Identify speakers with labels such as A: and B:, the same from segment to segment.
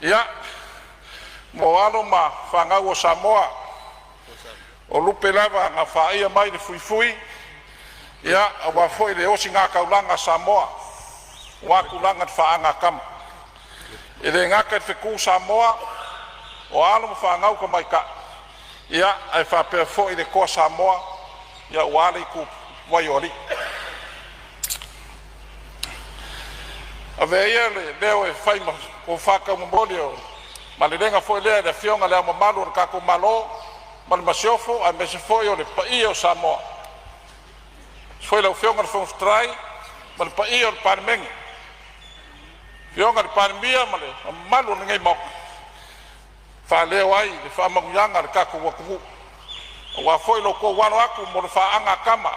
A: Ia, mo alo ma fanau a Samoa, o lupe lava na faia mai le fuifui aua foi le ositaulaga a Samoa aua tulaga i le faagatama. E le gata i le fetu Samoa o alo ma fanau tamaitai, ia ae faapea foi le toa Samoa aua le ituvai o alii. Avea ia le leo e fai ma tofa taumolimoli o le malelega foi lea i le Afioga i Le Ao Mamalu o le tatou Malo ma le Masiofo, aemaise foi o le paia o Samoa. Afio foi lau Afioga i le Fofoga Fetalai ma le paia o le Palemene, afioga i le Palemia ma le mamalu o lenei Maota, faaleo ai le faamanuiaga a le tatou atunuu aua foi lo outou alo atu mo le faagatama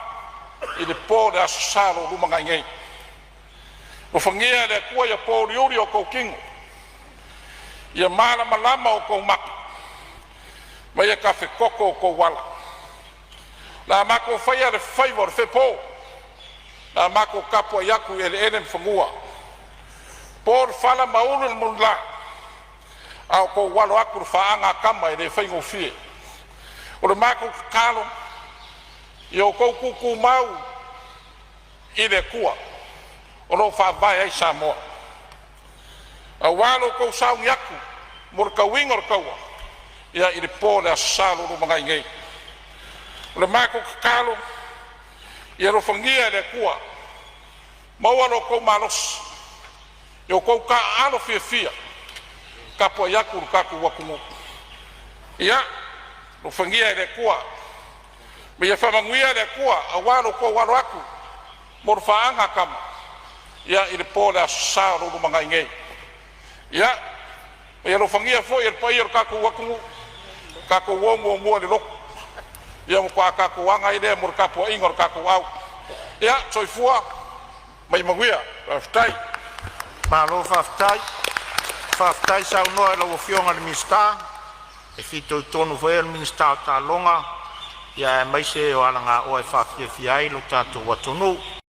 A: i le po o le aso Sa o lo o lumanai nei. Alofagia e le Atua ia po uliuli o outou tino, ia malamalama outou mata ma ia tafetoto outou ala. O le a matou faia le faiva o le fepo, o le a matou tapuai atu i eleele ma fanua, po le fala ma ulu le mulila, a o outou alo atu i le faagatama e le faigofie. O le matou tatalo ia outou tutumau i le Atua o lo o faavae ai Samoa, aua lo outou sauni atu mo le tauiga o le taua i le po o le aso Sa o lo o lumanai nei. O le matou tatalo, ia alofagia e le Atua maua lo outou malosi ia outou taaalo fiafia e tapuai atu i lo tatou atunuu. Ia alofagia e le Atua ma ia faamanuia le Atua aua lo outou alo atu mo le faagatama i le po o le aso Sa o lo o lumanai nei. Ia alofagia foi e le paia o le tatou atunuu tatou o muamua i le lotu, ona faatoa tatou aga ai lea mo le tapuaiga o le tatou au. Ia, soifua ma ia manuia. Faafetai. Malo faafetai, faafetai saunoa i lau Afioga i le Minisita e fitoitonu foi i ai o le Minisita o Taaloga aemaise o alagaoa e faafiafia ai lo tatou atunuu.